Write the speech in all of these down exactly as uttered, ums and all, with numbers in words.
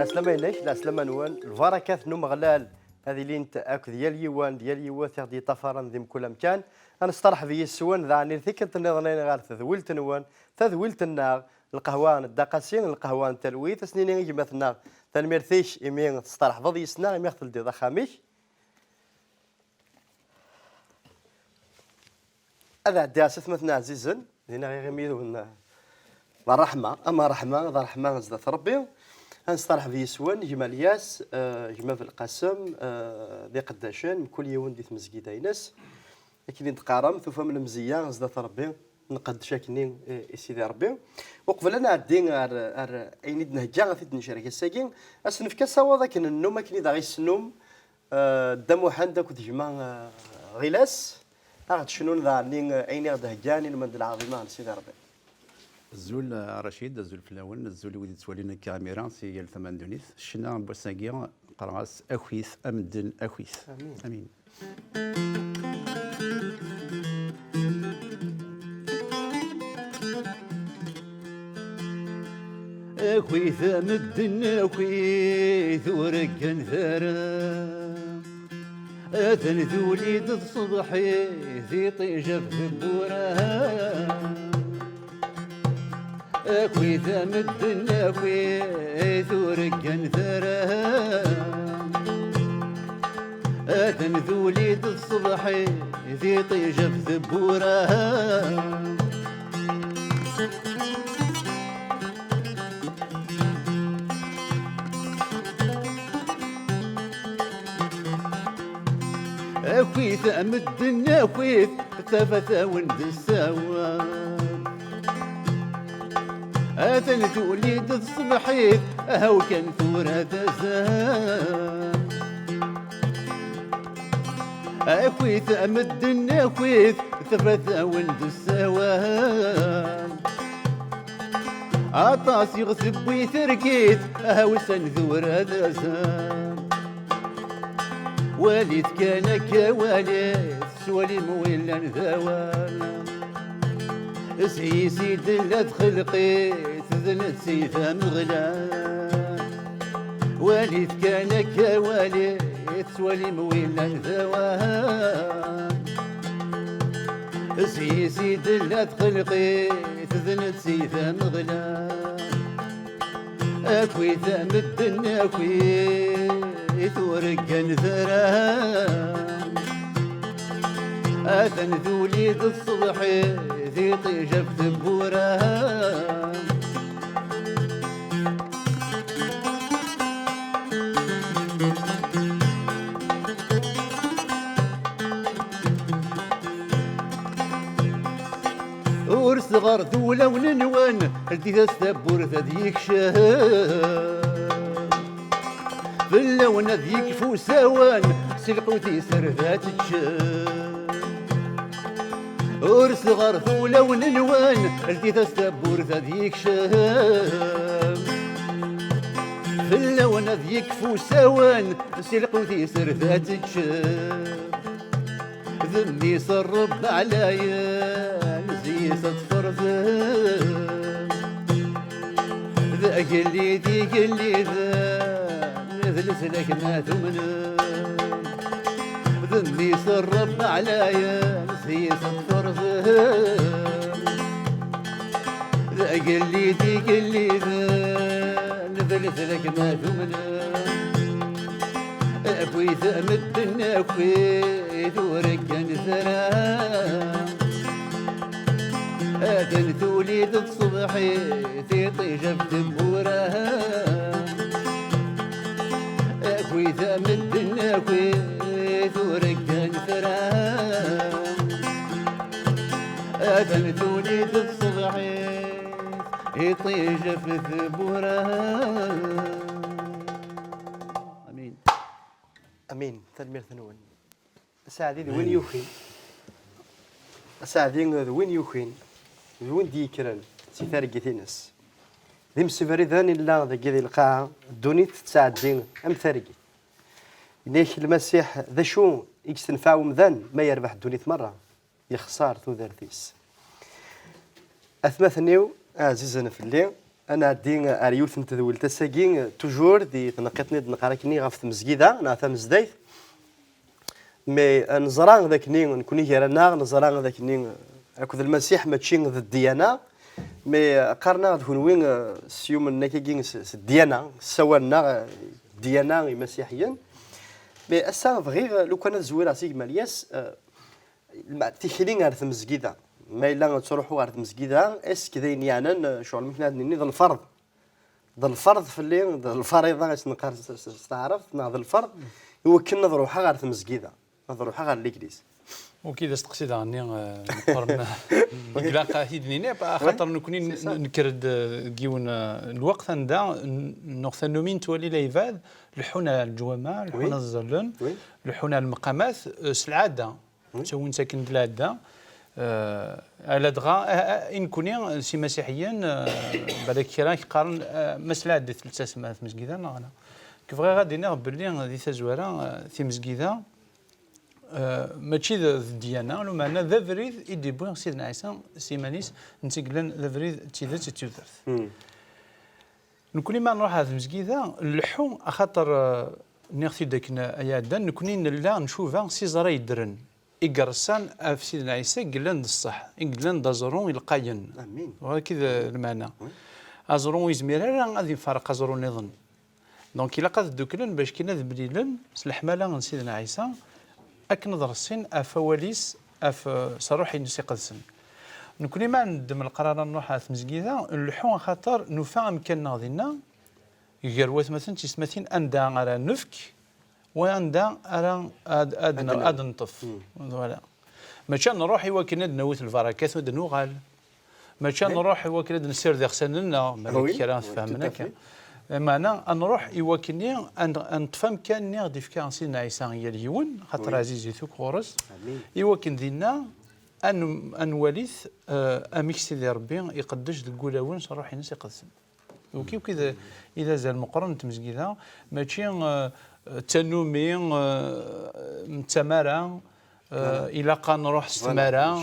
Ɛeslama-inek, lɛeslama-nwen, lbarakat n Umeɣlal ad ilint akked yal yiwen d yal yiwet i ɣ-d-yeṭṭafaren di mkul amkan. Ad nesteṛḥeb yis-wen daɣen i tikkelt nniḍen ɣer tedwilt-nwen, tadwilt-nneɣ, lqahwa n Dda Qasi, lqahwa n talwit. Ad s-nini i gma-tneɣ tanemmirt-ik imi testeṛḥbeḍ yis-neɣ, imi ɣ-teldiḍ axxam-ik. Ad ɛeddiɣ s atmaten ɛzizen, dinna iɣimi yid-wen d ṛṛeḥma, ama ṛṛeḥma, d ṛṛeḥma zdat Ṛebbi. Ad nesteṛḥeb yis-wen, gma Lyas, eh, gma Belqasem, eh, d iqeddacen, mkul yiwen di tmezgida-ines. Akken i d-qqaren, tufam lemzeyya zdat Ṛebbi, nqeddec akkenni i, i Sidi Ṛebbi. Uqbel ad nɛeddi ar, ar ayen i d-nhegga, ad t-id-necrek ass-agi, ad s-nefk asawaḍ akken nnum, akken i d aɣ-issnum, Eh, Dda Muḥend akked gma, eh, Ɣilas, ad ɣ-d-cnun daɣen, eh, ayen i ɣ-d-heggan i lmend lɛaḍima n Sidi Ṛebbi. Azul, eh, a Racid, azul fell-awen, azul i wid yettwalin akka imir-a si yal tama n ddunit. Ccna n wass-agi, qqareɣ-as akit a medden, akit. Amin. Amin. Akit a medden, akit, ur gganent ara. Atan tuli-d tṣebḥit, iṭij ɣef tewwura. Akit a medden, akit, ur gganent ara. Atan tuli-d tṣebḥit, iṭij ɣef tewwura. Akit a medden, akit, tafat-awen d ssawal. Atan tuli-d tṣebḥit, ahaw kan tura d azal. Akit a medden, akit, tafat-awen d ssawal. Aṭas i ɣ-tewwi targit, ahaw san tura d azal. Walit kan akka, walit, tettwalim wi llan d awal. S yis i d-tella txelqit, d netta i d Ameɣlal. Walit kan akka, walit, tettwalim wi llan d awal. S yis i d-tella txelqit, d netta i d Ameɣlal. Akit a medden, akit, ur gganent ara. Atan tuli-d tṣebḥit, iṭij ɣef tewwura. Ur sɣert ulawen-nwen, ldit-as tawwurt ad yekcem. Fell-awen ad yekfu usawen, si lqut-is ar da teččem. Ur sɣert ulawen-nwen, ldit-as tawwurt ad yekcem. Fell-awen ad yekfu usawen, si lqut-is ar da teččem. D mmi-s n Ṛebbi ɛlayen, zzi-s ad tferẓem. D agellid igelliden, d leslak ma tumnem. D mmi-s n Ṛebbi ɛlayen, zzi-s ad tferẓem. D agellid igelliden, d leslak ma tumnem. Akit a medden, akit, ur gganent ara. Atan tuli-d tṣebḥit, iṭij ɣef tewwura. Akit a medden, akit, ur gganent ara. Atan tuli-d tṣebḥit, iṭij ɣef tewwura. Amin. Amin. Tanemmirt-nwen. Asaɛdi d win yukin. Asaɛdi d win yukin. D win d-yekkren si targit-ines. D imsebriden i nella dagi di lqaɛa, ddunit tettɛeddi am targit. Yenna-yak Lmasiḥ, d acu i yestenfeɛ umdan ma yerbeḥ ddunit merra, yexṣer tudert-is? Atmaten-iw ɛzizen fell-i, Ad nɛeddi ar yiwet n tedwilt ass-agi, toujours di tneqqiṭ-nni d-neqqar akkenni ɣef tmezgida neɣ tamezdayt. Mais, eh, neẓra d akkenni nekni gar-aneɣ, neẓra d akkenni, eh, akked Lmasiḥ mačči d ddyana, mais, eh, qqaren-aɣ-d kunwi, eh, s yumnen akkagi s, s ddyana, ssawalen-aɣ, eh, ddyana imasiḥiyen. Mais ass-a bɣiɣ, eh, lukan ad zwireɣ si gma Lyas, eh, lma-, tikli ar tmezgida. Ma yella ttruḥu ɣer tmezgida, est-ce que d ayen yeɛnan, eh, ccɣel mi kan ad nini d lferḍ? D lferḍ fell-i, d lfariḍa i s-neqqar s, s, s taɛrabt, neɣ d lferḍ i wakken ad ruḥeɣ ɣer tmezgida, ad ruḥeɣ ɣer l'église. Ok, d asteqsi daɣen-nni, eh, meqqren. Ilaq ad t-id-nini, axaṭer nekkni n-, nekker-d, eh, deg yiwen, eh, lweqt anda n-, nuɣ tannumi nettwali lɛibad leḥḥun ar lǧuwameɛ, leḥḥun ad ẓallen, leḥḥun ar lmeqamat, eh, s lɛada. Ttawin-tt akken d lɛada. Eh, ala dɣa, eh, eh, i nekkni, s imasiḥiyen, eh, balak kra k-qqaren, eh, ma s lɛada i tettasem ar tmezgida neɣ ala. Nekk bɣiɣ ad d-iniɣ belli di tazwara, eh, timezgida, eh, mačči d, d ddyana, lumeɛna d abrid i d-iwwi Sidna Ɛisa s iman-is, netta i yellan d abrid d tidet d tudert. Nekkni ma nruḥ ɣer tmezgida, nleḥḥu, axaṭer, eh, nniɣ-t-id akken ay iɛeddan, nekkni nella ncuba s iẓra yeddren, i yerṣan ɣef Sidna Ɛisa, i yellan d ṣṣeḥ, i yellan d aẓru ilqayen. Amin. Wagi d lmeɛna. Aẓru ur yezmir ara ad ifareq aẓru nniḍen. Donc, ilaq ad dduklen bac kan ad mlilen s leḥmala n Sidna Ɛisa, akken ad reṣṣin ɣef wawal-is, ɣef, eh, s Ṛṛuḥ-ines iqedsen. Nekkni ma neddem leqrar ad nruḥ ɣer tmezgida, nleḥḥu axaṭer nufa amkan-nneɣ dinna, gar watmaten d tisetmatin anda ara nefk, wa anda ara ad, ad, ad neṭṭef. Voilà. Mačči ad nruḥ i wakken ad d-nawi lbarakat u ad nuɣal. Mačči ad nruḥ i wakken ad nessired iɣsan-nneɣ, ma llan kra tfehmen akka. Meɛna ad nruḥ i wakken ad, ad neṭṭef amkan-nni i ɣ-d-ifka Sidna Ɛisa i yal yiwen, xaṭer ɛzizit akk ɣur-s, i wakken dinna ad n-, ad nwali-t, eh, amek Sidi Ṛebbi iqeddec deg wulawen s Ṛṛuḥ-ines iqedsen. Donc, akk i d, i d azal meqqren n tmezgida, mačči, eh, d tannumi, eh, n tmara, eh, ilaq ad nruḥ s tmara.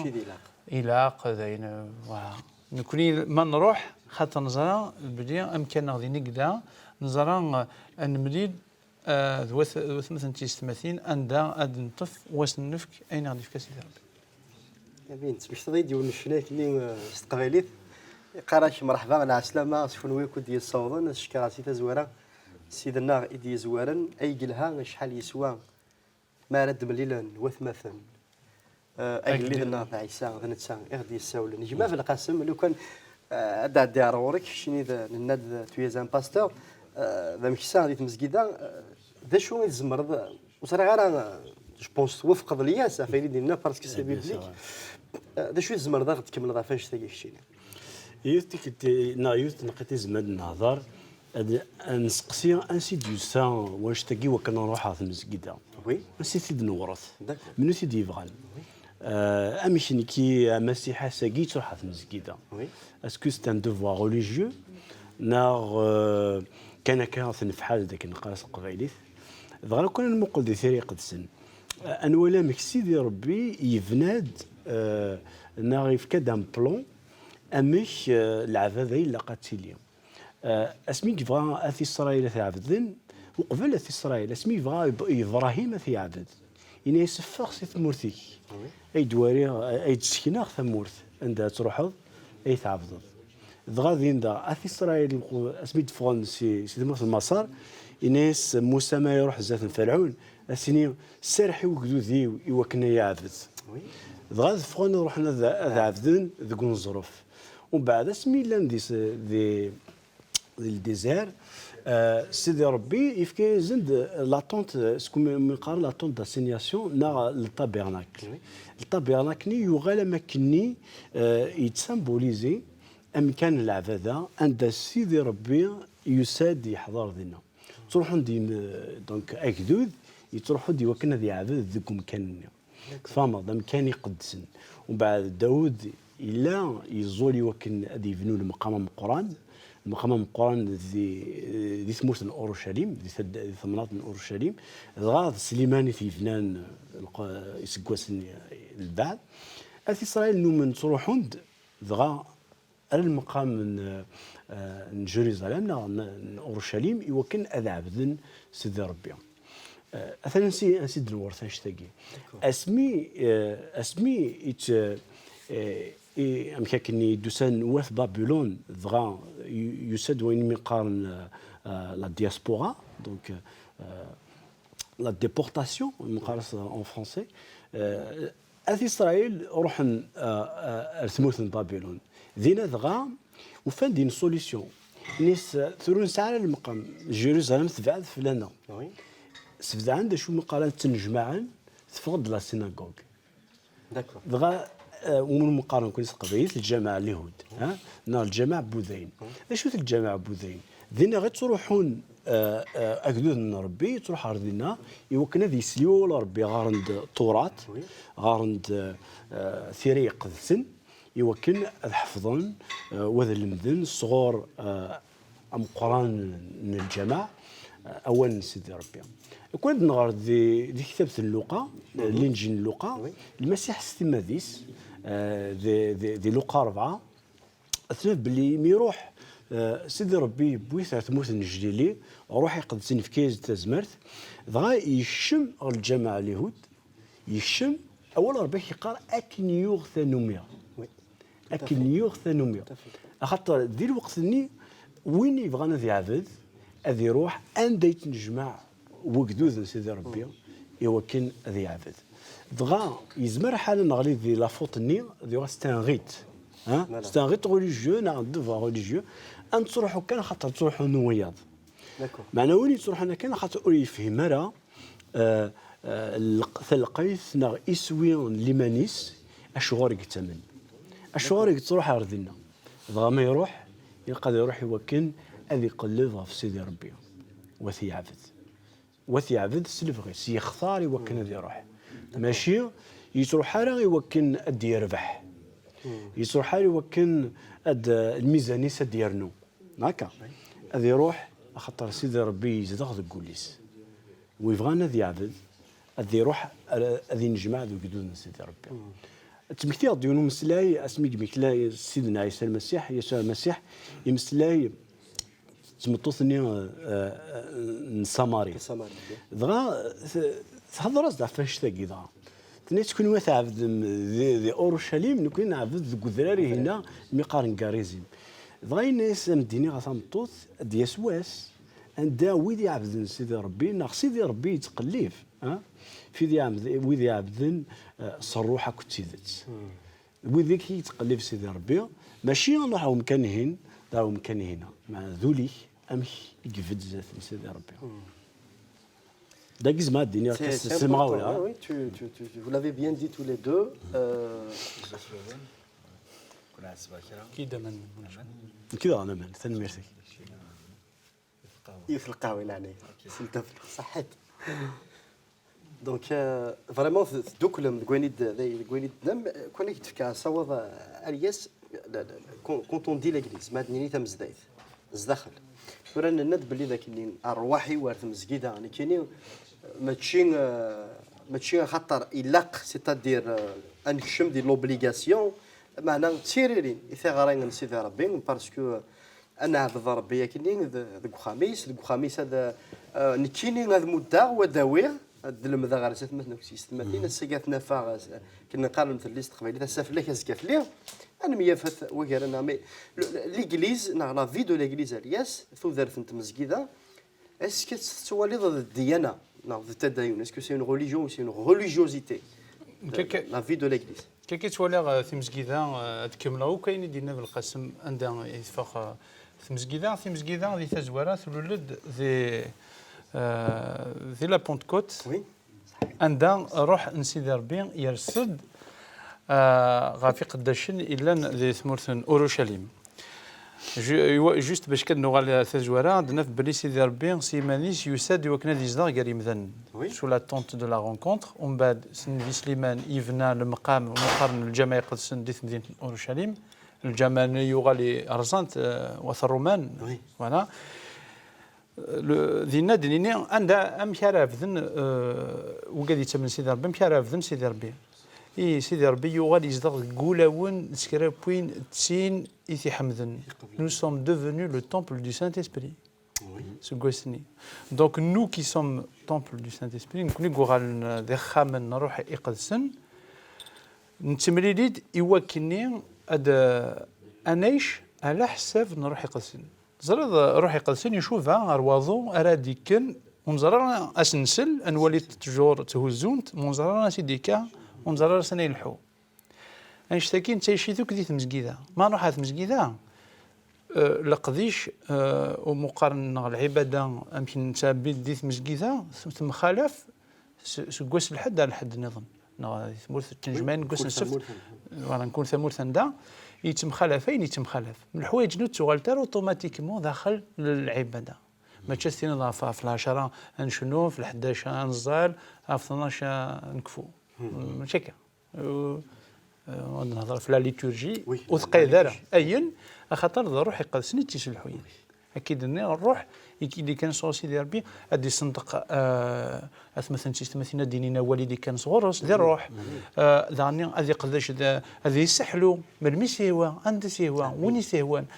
Ilaq, d ayen, eh, voilà. Nekkni ma nruḥ, xaṭer neẓra belli amkan-nneɣ din i yella, neẓra, eh, ad nemlil, eh, d wat-, d watmaten d tisetmatin, anda ad neṭṭef, wa s-nefk ayen i ɣ-d-ifka Sidi Ṛebbi. Amin. Tesmektaḍ-iyi-d yiwen n ccna akkenni, eh, s teqbaylit. Iqqar-ak: "Mreḥba, lɛeslama s kunwi akk i d-yessawḍen, ad cekkreɣ si tazwara Ssid-nneɣ i d-yezwaren, ay yelha acḥal yeswa mi ara d-mlilen watmaten." Eh, agellid-nneɣ d Ɛisa, d netta i ɣ-d-yessawlen. Gma Belqasem, lukan, eh, ad d-ɛeddiɣ ar ɣur-k, keččini d, nenna-d d, tu es un pasteur, eh, d ameksa di tmezgida, eh, d acu i tzemreḍ, ur ẓriɣ ara, eh, je pense twafqeḍ Lyas ɣef ayen i d-yenna, parce que c'est biblique. Eh, d acu i tzemreḍ ad ɣ-d-tkemmleḍ ɣef annect-agi keččini? Yiwet tikkelt, neɣ yiwet tneqqiṭ i zman ad nehḍer, ad, ad nseqsi ansi d-yusa wannect-agi wakken ad nruḥ ɣer tmezgida. Oui. Ansi t-id-newret? D'accord. Menhu t-id-yebɣan? Oui. Euh, amek nekki amasiḥi ass-agi yettruḥ ɣer tmezgida? Oui. Est-ce que c'est un devoir religieux? Neɣ, euh, kan akka tenfeḥ-d akken neqqar s teqbaylit? Dɣa lukan ad nmuqel di Tira Iqedsen, euh, ad nwali amek Sidi Ṛebbi yebna-d, euh, neɣ yefka-d un plan amek, euh, leɛbada ilaq ad tili. Eh, asmi yebɣa At Isṛayil ad t-ɛebden, uqbel At Isṛayil, asmi yebɣa Ib-, Ibṛahim ad t-yeɛbed, yenna-yas: "Ffeɣ si tmurt-ik, ay d-wariɣ, ay d-ssekneɣ tamurt anda ad truḥeḍ, ay tɛebdeḍ." Dɣa din daɣ, At Isṛayil, uqbel, asmi d-ffɣen si, si tmurt n Maṣer, yenna-yas Musa ma iruḥ zdat n Ferɛun, ad s-yini: "Serreḥ i wegdud-iw i wakken ad yi-iɛbed." Dɣa ad ffɣen ad ruḥen ad, ad ɛebden deg uneẓruf. Umbeɛd, asmi llan di s-, di, di le désert, euh, Sidi Ṛebbi yefka-yasen-d la tente, ce qu'on, mi qqaren la tente d'assignation, neɣ le tabernacle. Oui. Le tabernacle-nni yuɣal am akkenni, euh, yettsymbolise amkan n leɛbada, anda Sidi Ṛebbi yusa-d yeḥḍer dinna. Ttruḥun-d yim-, donc, agdud, yettruḥu-d i wakken ad yeɛbed deg umkan-nni. Tfahmeḍ, d amkan iqedsen. Umbeɛd Dawed yella yeẓẓul i wakken ad yebnu lemqam ameqqran, lemqam ameqqran di, di tmurt n Urucalim, di tad-, di temnaḍt n Urucalim, dɣa d Sliman i t-yebnan lq-, iseggasen lbeɛd. At Isṛayil nnumen ttruḥun-d, dɣa ar lmeqam n, eh, n Jerusalem neɣ n, n Urucalim i wakken ad ɛebden Sidi Ṛebbi. Eh, atan ansi, ansi d-newweṛ tannect-agi. Asmi, eh, asmi i tt-, eh, i, amek akken i d-usan wat Babylone, dɣa yu-, yusa-d wayen mi qqaren, eh, eh, la diaspora, donc, eh, la déportation, meqqar-as en français, eh, At Isṛayil ruḥen, eh, eh, ar tmurt n Babylone. Dinna dɣa ufan-d une solution. Nis, eh, tura ur nesɛi ara lmeqam. Jerusalem tebɛed fell-aneɣ. Oui. Sbedɛen d acu mi qqaren ttnejmaɛen, teffeɣ-d la synagogue. D'accord. Dɣa, eh, win umi qqaren nekkni s teqbaylit, lǧameɛ Lihud, ha? Neɣ lǧameɛ Budayen. D acu-t lǧameɛ Budayen? Dinna i ttruḥun, eh, eh, agduden n Ṛebbi, yettruḥ ɣer dinna, i wakken ad yesli wawal n Ṛebbi, ɣaren-d Tuṛat, ɣaren-d, eh, tira iqedsen, i wakken ad ḥefḍen, eh, u ad lemden sɣur, eh, ameqqran n lǧameɛ, eh, awal n Sidi Ṛebbi. Akken ad nɣer di, di tektabt n Luqa, Linǧil n Luqa, Lmasiḥ s timmad-is, eh, di, di, di Luqa rebɛa, ad tnaf belli mi iruḥ, eh, Sidi Ṛebbi yewwi-t ar tmurt n Jlili, Ṛṛuḥ Iqedsen yefka-yas-d tazmert, dɣa yekcem ɣer lǧameɛ Lihud, yekcem, awal Ṛebbi ak-yeqqar akken yuɣ tanumi. Oui. Akken yuɣ tanumi. Axaṭer di lweqt-nni, win yebɣan ad yeɛbed, ad iruḥ anda yettnejmaɛ wegdud n Sidi Ṛebbi, i wakken ad yeɛbed. Dɣa, yezmer lḥal ad neɣli di la faute-nni, di c'est un rite. Hein? Voilà. C'est un rite religieux, neɣ un devoir religieux. Ad nettruḥu kan, axaṭer ttruḥun wiyaḍ. D'accord. Meɛna win yettruḥun akken, axaṭer ur yefhim ara, eh, eh, lq-, talqayt neɣ iswi n liman-is, acuɣer i yettamen. Acuɣer i yettruḥ ar dinna. Dɣa ma iruḥ, ilaq ad iruḥ i wakken ad iqelleb ɣef Sidi Ṛebbi. Wa t-yeɛbed. Wa t-yeɛbed s lebɣi-s, yextar i wakken ad iruḥ. Mačči yettruḥ ara i wakken ad d-yerbeḥ. Yettruḥ ara i wakken ad, lmizan-is ad d-yernu. Akka. Ad iruḥ, axaṭer Sidi Ṛebbi yezdeɣ deg wul-is. Wi bɣan ad yeɛbed, ad iruḥ, ar-, ad innejmaɛ deg ugdud n Sidi Ṛebbi. Ttmektiɣ-d yiwen umeslay, asmi yemmeslay Sidna Ɛisa Lmasiḥ, Yasuɛ Lmasiḥ, imeslay d tmeṭṭut-nni, eh, eh, n Samari. Samari, ya. Dɣa, t-, thedder-as-d ɣef wannect-agi dɣa. Tenna-yas, kunwi ad tɛebdem di, di Urucalim, nekkni neɛbed deg udrar-ihinna, mi qqaren Garizim. Dɣa yenna-yas, ad m-d-iniɣ a tameṭṭut, ad d-yas wass, anda wid iɛebden Sidi Ṛebbi, neɣ Sidi Ṛebbi yettqellib, ha? Fi d iɛebd-, wid iɛebden, eh, s ṛṛuḥ akked tidet. Wid i yettqellib Sidi Ṛebbi, mačči ad nruḥ ar umkan-ihin, d ar umkan-ihina. Meɛna d ul-ik, amek i ibedd zdat n Sidi Ṛebbi. Dagi zemreɣ ad d-iniɣ C'est, kan s, c'est s lemɣawla. Important, oui, oui, tu, tu, tu, vous l'avez bien dit tous les deux. Euh, Kid aman. Nekk daɣen aman, tanemmirt-ik. Yiwet n lqahwa, i leɛnaya. S'il te plaît. Ṣaḥit. Donc, euh, vraiment, t-, tedduklem deg wayen i d-, deg wayen i d-tennam, euh, kan ad k-d-fkeɣ asawaḍ, euh, Alyas, la, la, quand, quand on dit l'église, ma ad nini tamezdayt, zdaxel. Tura nenna-d belli d akken ṛṛwaḥ-iw ar tmezgida, nekkini, euh, mačči, euh, mačči axaṭer ilaq, c'est-à-dire, euh, ad nekcem di l'obligation, meɛna d tiririn i tiɣri n Sidi Ṛebbi, parce que, euh, ad neɛbed Ṛebbi akkenni d-, deg uxxam-is, deg uxxam-is ad, eh, nekkini ad muddeɣ, wa ad awiɣ, ad d-lemdeɣ ɣer zdat-nsen akked yessetmatin, ass-agi ad ten-afeɣ, as-, akken neqqar lemtel-is s teqbaylit, ass-a fell-ak, azekka fell-i, ad nemyafat wagar-aneɣ. Mais le, le, l'église, neɣ la vie de l'église, Alyas, tudert n tmezgida, est-ce que tettwaliḍ d ddyana, neɣ d tadayun? Est-ce que c'est une religion ou c'est une religiosité? Kek-, La vie de l'église. Kaki ttwaliɣ, eh, timezgida, eh, ad kemmleɣ akk ayen i d-yenna Belqasem, anda i teffeɣ, eh, tmezgida. Timezgida di tazwara tlul-d di, eh, di la Pentecôte, oui, anda ṛṛuḥ n Sidi Ṛebbi yers-d, eh, ɣef iqeddacen yellan di tmurt n Urucalim. Ju-, iwa-, juste bac kan nuɣal tazwara, ad naf belli Sidi Ṛebbi s yiman-is yusa-d i wakken ad yezdeɣ gar yimdanen. Oui. Sous la tente de la rencontre, umbeɛd Sidi Sliman yebna lemqam, meqqar n lǧameɛ iqedsen di temdint n Urucalim. Lǧameɛ-nni yuɣal i, rẓan-t, eh, wat Ṛṛuman. Oui. Voilà. Le, dinna d-nini anda, amek ara ɛebden, eh, wigad yettamen Sidi Ṛebbi, amek ara ɛebden Sidi Ṛebbi. I Sidi Ṛebbi yuɣal yezdeɣ deg wulawen s kra n win d tin i t-iḥemden. Nous sommes devenus le temple du Saint-Esprit. Seg wass-nni. Donc, nous qui sommes temple du Saint-Esprit, nekkni i yuɣalen d ixxamen n Ṛṛuḥ Iqedsen, nettemlili-d i wakken ad, ad nɛic ɛla ḥsab n Ṛṛuḥ Iqedsen. Teẓriḍ, Ṛṛuḥ Iqedsen icuba ɣer waḍu ara d-ikken, ur neẓri ara ad s-nsel, ad nwali ttjur tthuzzunt, ma ur neẓri ara ansi d-ikka, ur neẓri ara sani ileḥḥu. Annect-agi nettɛici-t akk di tmezgida. Ma nruḥ ɣer tmezgida, eh, leqdic, eh, umuqar neɣ lɛibada, amek nettɛebbi di tmezgida, temxalaf s-, seg wass n lḥedd ar lḥedd nniḍen. Neɣ di tmurt n tnejmaɛin deg wass n ssebt, voilà, mkul tamurt anda, yettemxalaf, ayen yettemxalaf. Leḥwayeǧ-nni ur ttuɣalent ara automatiquement daxel n lɛibada. Mačči ad s-tiniḍ ɣef, ɣef lɛecṛa ad necnu, ɣef lḥdac ad neẓẓal, ɣef tnac ad nekfu. Mačči akka. Euh, euh, ad nehḍer ɣef la liturgie, ur teqqayeḍ ara. Ayen, axaṭer d Ṛṛuḥ Iqedsen i tt-iselḥuyen. Akka i d-nniɣ, Ṛṛuḥ i k-, i d-ikkan sɣur Sidi Ṛebbi, ad d-isenṭeq, euh, atmaten d tiyessetmatin ad d-inin awal i d-ikkan sɣur-s, di ṛṛuḥ. Euh, daɣen ad iqdec, d-, ad yesseḥlu, melmi s-ihwa, anda s-ihwa, win i s-ihwan.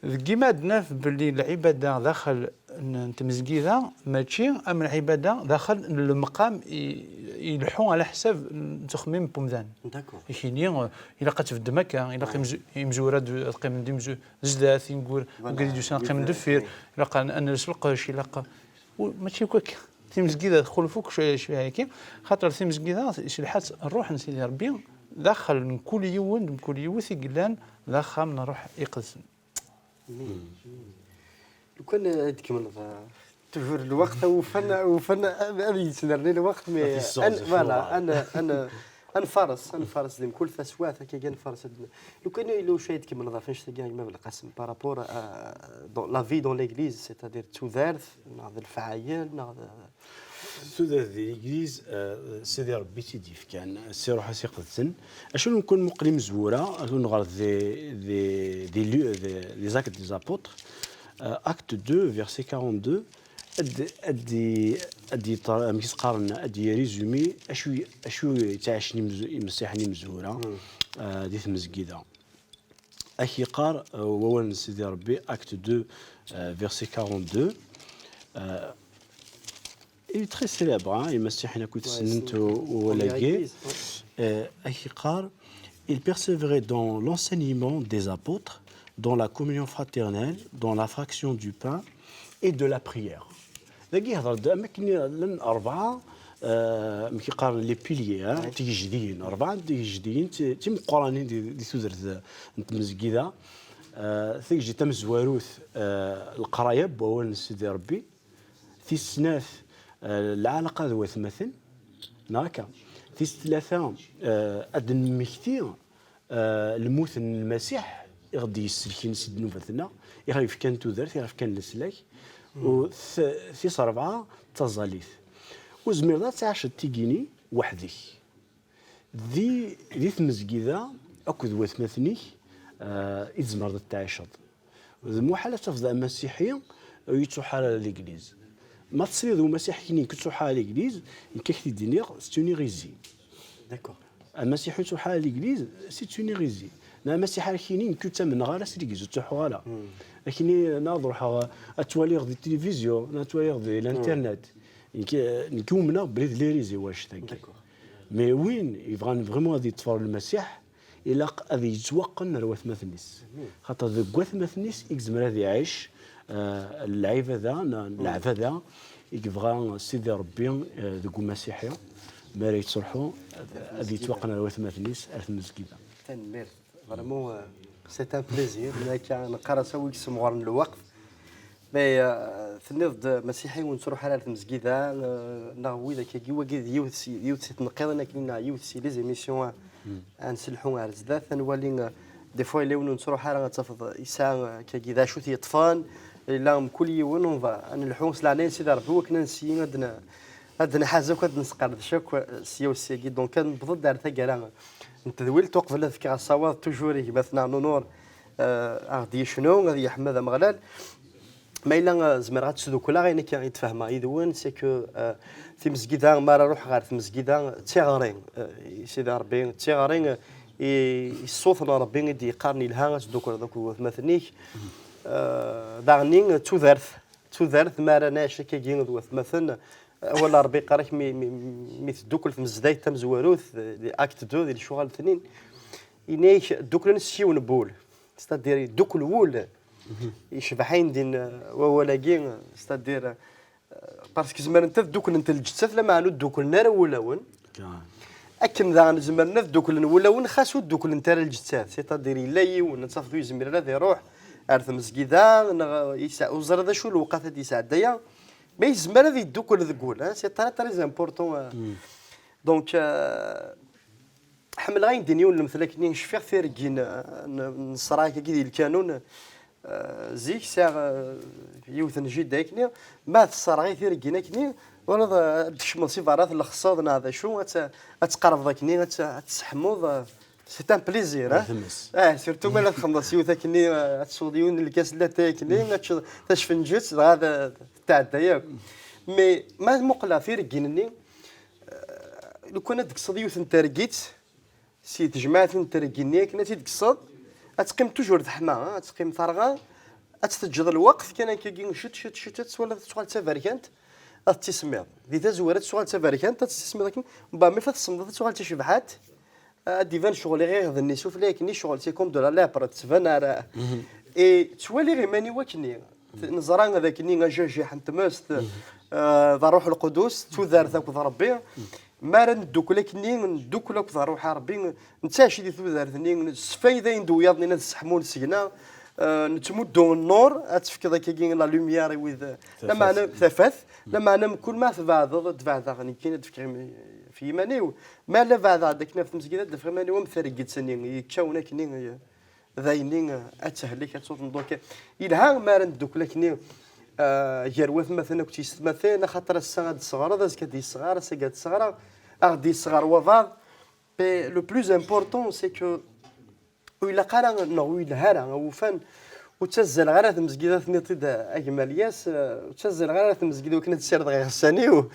Deg yimi ad naf belli lɛibada daxel n, n tmezgida, mačči am lɛibada daxel n lemqam i, ileḥḥu ɛla ḥsab n uxemmem n wemdan. D'accord. Ikini, eh, ilaq ad tbeddem akka, ilaq imzu-, imezwura ad, ad qqimen d imzu-, zdat, ingur, voilà, wigad i d-yusan ad qqimen deffir, ilaq ad, ad nels lqecc, ilaq, u-, mačči akk akka. Timezgida txulef akk cwiya, cwiya-agi, xaṭer timezgida iselḥa-tt Ṛṛuḥ n Sidi Ṛebbi daxel n kul yiwen, n kul yiwet i yellan d axxam n Ṛṛuḥ Iqedsen. Lukan ad tkemmleḍ, euh, toujours lweqt, ufan, ufan ad, ad yettnerni lweqt, mais ad t-yesseɣzef, voilà, luɣal. Ad n-, ad n-, ad nfares, ad nfares di mkul taswiɛt, akka kan nfares ad n-, lukan yella wacu ad tkemmleḍ ɣef annect-agi, a gma Belqasem, par rapport à, dans la vie dans l'église, c'est-à-dire d tudert, neɣ d lefɛayel, neɣ d, Tudert di l'église, euh, Sidi Ṛebbi i tt-id-yefkan, si Ṛuḥ-is Iqedsen. Acu n kun muqel imezwura, ad nɣer di, di, di lu-, di, les Actes des Apôtres, euh, acte deux, verset quarante-deux, ad, ad di, ad di, amek i s-qqaren, ad di résumé, acu, acu yettɛicen imez-, imsiḥen imezwura, euh, di tmezgida. Ak-iqqar, euh, wawal n Sidi Ṛebbi, acte deux, euh, verset quarante-deux. Euh, il est très célèbre, hein, imasiḥen akk i tessnen wawal-agi. Euh, ak-iqqar, il persévérait dans l'enseignement des apôtres, dans la communion fraternelle, dans la fraction du pain et de la prière. Dagi yehder-d am akken llan rebɛa, euh, amek i qqaren, les piliers, hein, tigejdiyin, rebɛa n tigejdiyin ti-, timeqqranin di, di tudert n tmezgida. Euh, tagejdit tamezwarut, euh, leqraya n wawal n Sidi Ṛebbi. Tis snat, euh, lɛalaqa d watmaten, neɣ akka. Tis tlata, euh, ad nemmekti, euh, lmut n Lmasiḥ i ɣ-d-yesselken si ddnubat-nneɣ, i ɣ-yefkan tudert, i ɣ-yefkan leslak. U t-, tis rebɛa d taẓallit. Ur zmireḍ ad tɛiceḍ tigini weḥd-k. Di, di tmezgida akked watmaten-ik, euh, i tzemreḍ ad tɛiceḍ. D muḥal ad tafeḍ amasiḥi ur yettuḥar ara l'église. Ma tesliḍ i umasiḥi-nni nekk ur ttuḥar ara l'église, nekk ad k-t-id-iniɣ, c'est une hérésie. D'accord. Amasiḥi ur yettuḥar ara l'église, c'est une hérésie. Neɣ amasiḥi ara k-yinin nekk ur ttamneɣ ara s l'église, ur ttruḥuɣ ara. Akini neɣ ad ruḥeɣ ad twaliɣ di télévision, neɣ ad twaliɣ di l'internet. Nekk, nekk umneɣ belli d l'hérésie wannect-agi. D'accord. Mais win yebɣan vraiment ad yeṭṭfer Lmasiḥ, ilaq ad yettwaqqen ar watmaten-is. Xaṭer deg watmaten-is i yezmer ad iɛic, eh, lɛibada, n-, n leɛbada i yebɣa Sidi Ṛebbi, eh, deg umasiḥi. Mi ara yettruḥu, ad, ad yettwaqqen ar watmaten-is, ar tmezgida. Tanemmirt. Vraiment, euh, c'est un plaisir. Mi akka neqqar-as a wi yessemɣaren lweqt. Mais, euh, tenniḍ-d, Masiḥi ur nettruḥ ara ar tmezgida, euh, neɣ widak-agi, wagi d yiwet si, d yiwet si tneqqiḍin akken neɣ yiwet si les émissions, euh, ad nselḥu ar zdat, ad nwali, euh, des fois, yella yiwen ur nettruḥ ara, ad tafeḍ yesɛa, euh, akkagi d acu t-yeṭṭfen, yella mkul yiwen, on va, ad nelḥu s leɛnaya n Sidi Ṛebbi, wakken ad nesyi, ad n-, ad nḥaz akk, ad nesqerdec akk, euh, sya u syagi. Donc, ad newweḍ-d ar taggara n tedwilt, uqbel ad fkeɣ asawaḍ, toujours i gma-tneɣ Nunur, euh, a ɣ-d-yecnu, ad yeḥmed Ameɣlal. Ma yella, eh, zemreɣ ad tt-sdukleɣ, ayen akka i d-fehmeɣ yid-wen, c'est que, eh, timezgida, mi ara ruḥeɣ ɣer tmezgida, d tiɣri, eh, i Sidi Ṛebbi, d tiɣri, eh, i, i ṣṣut n Ṛebbi i d-yeqqaren yelha ad teddukleḍ akked watmaten-ik. Eh, daɣen d tudert, d tudert, mi ara nɛic akkagi d watmaten, awal n Ṛebbi yeqqar-ak mi, mi, mi teddukkel tmezdayt tamezwarut, di acte deux, di lecɣal tnin, yenna-ak dduklen s yiwen n wul, c'est-à-dire yeddukkel wul. Yecbeḥ ayen din, eh, wawal-agi, c'est-à-dire, eh, parce que zemrent ad dduklent lǧettat, lameɛna ur ddukklen ara wulawen. Akken daɣen zemren ad ddukklen wulawen, xas ur dduklent ara lǧettat. C'est-à-dire, yella yiwen, ad tafeḍ ur yezmir ara ad iruḥ ar tmezgida, neɣ yesɛa, ur ẓriɣ d acu lewqat ad yesɛedda aya, mais yezmer ad yeddukel deg wul, hein, c'est très, très important, euh. Donc, euh, ḥemmleɣ ayen din yiwen n lemtel akkenni, cfiɣ tireggin, euh, n, n ṣṣraya-agi di lkanun, euh, zik sɛiɣ, euh, yiwet n jida akkenni, ma tesserɣ i tireggin akkenni, walaḍ, euh, ad d-tkecmeḍ si berra, tlexseḍ neɣ d acu, ad t-, ad tqerbeḍ akkenni, ad t-, ad tesseḥmuḍ, euh, c'est un plaisir, hein? Ah, surtout ma la txedmeḍ s yiwet akkenni, euh, ad tesweḍ yiwen n lkas n latay akkenni, ad teččeḍ tacfenǧet, dɣa ad, ad tɛedda yakk. Mais ma muqleɣ tireggin-nni, euh, lukan ad d-tekkseḍ yiwet n targit, si tejmaɛt n tergin-nni akken ad tt-id-tekkseḍ, ad teqqim toujours teḥma, hein, ad teqqim terɣa, ad tt-teǧǧeḍ lweqt kan akkagi, ciṭ, ciṭ, ciṭ, ad twaliḍ ad tuɣal d taberkant, ad tt-tismiḍ. Di tazwara ad tuɣal d taberkant, ad tt-tismiḍ akken, mbeɛd mi fa tsemmeḍ ad tuɣal d tacebḥant, ad d-iban ccɣel iɣiɣden-nni sufella akken i ccɣel, c'est comme de la lèpre, tettban ar, et ttwaliɣ iman-iw akkenni. Neẓra d akkenni ajajiḥ n tmest, eh, d Ṛṛuḥ Lqudus, d tudert akked Ṛebbi. Mi ara neddukel akkenni, neddukel akked Ṛṛuḥ n Ṛebbi, nettɛici di tudert-nni, nesfayda ayen d wiyaḍ-nni ad sseḥmun seg-neɣ, eh, nettmuddu nnur, ad tefkeḍ akkagi la lumière i wid, lameɛna, tafat, lameɛna mkul ma tbeɛdeḍ, ad d-beɛdeɣ nekkini, ad d-fkeɣ imi-, ɣef yiman-iw. Ma la beɛdeɣ-d akken ɣef tmezgida, ad d-afeɣ iman-iw am targit-nni yekkawen akkenni, d ayenni, eh, ad tehlek, ad tuḍen. Donc, yelha mi ara neddukel akkenni, eh, gar watmaten akked yessetmaten, axaṭer ass-a ad d-tesɣereḍ, azekka ad d-yesɣer, ass-agi ad d-sɣereɣ, ad ɣ-d-yesɣer wabaḍ. Mais le plus important, c'est que ur ilaq ara, neɣ ur yelha ara, awufan, ur ttazzaleɣ ara ar tmezgida, tenniḍ-t-id a gma Lyas, eh, ur ttazzaleɣ ara ar tmezgida wakken ad ssirdeɣ iɣessan-iw,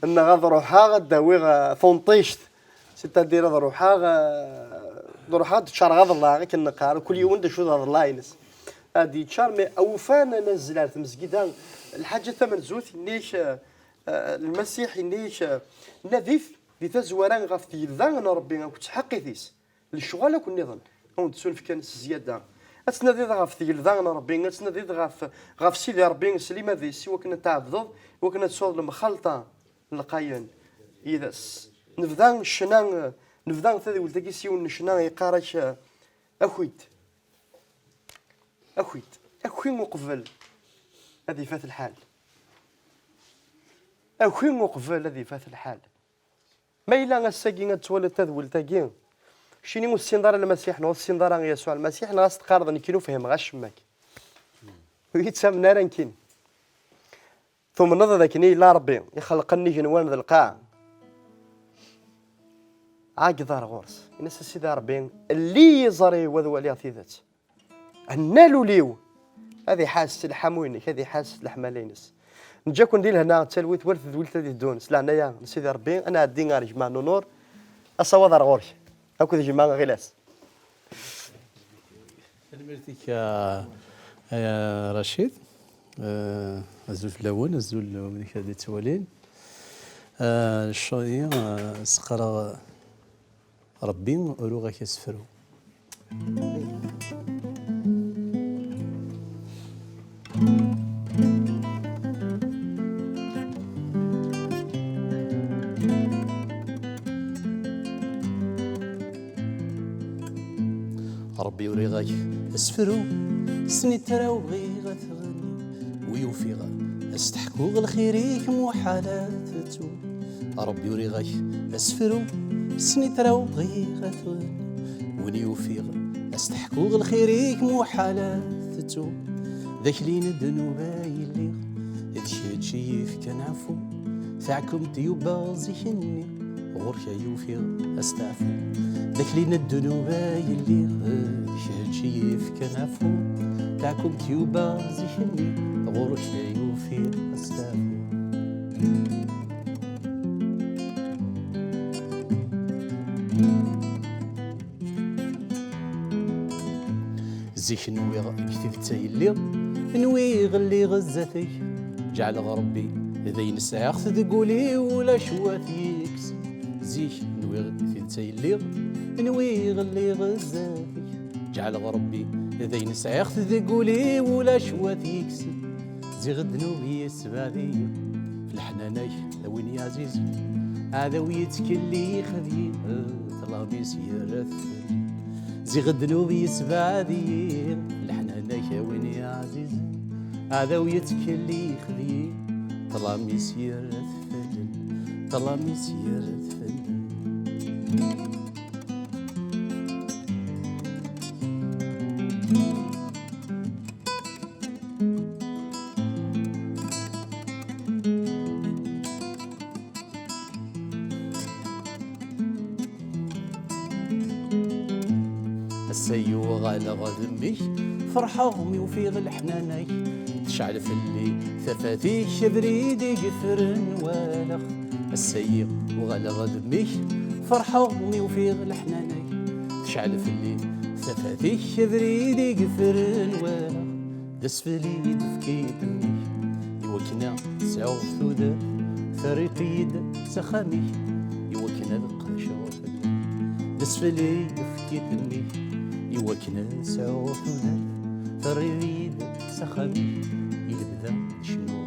neɣ ad ruḥeɣ ad d-awiɣ, eh, tunṭict. C'est-à-dire ad ruḥeɣ, eh, ad ruḥeɣ ad ččareɣ aḍellaɛ, akken neqqar, kul yiwen d acu d aḍellaɛ-ines. Ad yeččar, mais awufan ad nazzel ar tmezgida. Lḥaǧa tamenzut, yenna-k, eh, eh, Lmasiḥ yenna-k, eh, nadit di tazwara ɣef tgelda n Ṛebbi akked tḥeqqit-is. Lecɣal akk nniḍen, ad wen-d-ssunefken s zzyada. Ad tnadiḍ ɣef tgelda n Ṛebbi, ad tnadiḍ ɣef, ɣef Sidi Ṛebbi s limad-is, i wakken ad tɛebdeḍ, i wakken ad tesɛuḍ lemxalṭa n lqayen yid-s. Nebda ccna, nebda tadwilt-agi s yiwen n ccna yeqqar-ak, eh, aki-d, aki-d, aki uqbel ad ifat lḥal. Aki uqbel ad ifat lḥal. Ma yella ass-agi ad twaliḍ tadwilt-agi, keččini ur tessineḍ ara Lmasiḥ, neɣ ur tessineḍ ara Yasuɛ Lmasiḥ, neɣ ad s-teqqareḍ nekkini ur fhimeɣ acemma. Ur yi-ttamen ara nekkini. Tumneḍ d akken i yella Ṛebbi, ixelqen igenwan d lqaɛa. Ɛeggeḍ ar ɣur-s. Ini-as, a Sidi Ṛebbi, lli-yi iẓri-w ad waliɣ tidet. Nnal ul-iw. Ad iḥas s lḥamu-inek, ad iḥas s leḥmala-ines. Neǧǧa-ken di lehna, d talwit war tedwilt ad iddun. S leɛnaya n Sidi Ṛebbi, ad nɛeddi ar gma Nunur. Asawaḍ ar ɣur-k. Akked gma Ɣilas. Tanemmirt-ik, a, a Racid. Eh, azul fell-awen, azul wid i k-d-ittwalin. Eh, cci, eh, seqqreɣ Ṛebbi, uruɣ-ak asefru. Ṛebbi, uriɣ-ak asefru, snitra-w bɣiɣ ad tɣenni, wi ufiɣ ad s-d-ḥkuɣ lxir-ik muḥal ad tettu. Ṛebbi, uriɣ-ak asefru, snitra-w bɣiɣ ad tɣenni, win i ufiɣ ad s-d-ḥkuɣ lxir-ik muḥal ad tettu. D akli n ddnub ay lliɣ, d kečč i yi-yefkan afu, taɛkemt yubba zik-nni, ɣur-k ay ufiɣ asteɛfu. D akli n ddnub ay lliɣ, d kečč i yi-yefkan afu, Taɛkumt yuba zik-nni, ɣur-k ay ufiɣ asteɛfu. Zik nwiɣ deg tidet ay lliɣ, nwiɣ lliɣ zdat-k. Ǧeɛleɣ Ṛebbi d ayen sɛiɣ-t deg wul-iw, ulac wat yeks. Zik nwiɣ deg tidet ay lliɣ, nwiɣ lliɣ zdat-k. Ǧeɛleɣ Ṛebbi d ayen sɛiɣ-t deg wul-iw, ulac wat yeks. Ziɣ ddnub yessebɛed-iyi, f leḥnana-k a win yeɛzizen. Aɛdaw yettkellix deg-i, ṭṭlam-is yerra-t fell-i. Ziɣ ddnub yessebɛed-iyi, f leḥnana-k a win yeɛzizen. Aɛdaw yettkellix deg-i, ṭṭlam-is yerra-t fell-i. Ṭṭlam-is yerra-t fell-i. Ass-a yuɣaleɣ d mmi-k, ferḥeɣ mi ufiɣ leḥnana-k. Tecɛel fell-i tafat-ik, abrid i yeffren walaɣ. Ass-a yuɣaleɣ d mmi-k, ferḥeɣ mi ufiɣ leḥnana-k. Tecɛel fell-i tafat-ik, abrid i yeffren walaɣ. D asfel i d-tefkiḍ mmi-k, iwakken ad sɛuɣ tudert, terriḍ-iyi-d s axxam-ik, iwakken ad qedceɣ fell-ak. D asfel i d-tefkiḍ mmi-k, iwakken ad sɛuɣ tudert, terriḍ-iyi-d s axxam-ik, i lebda cennuɣ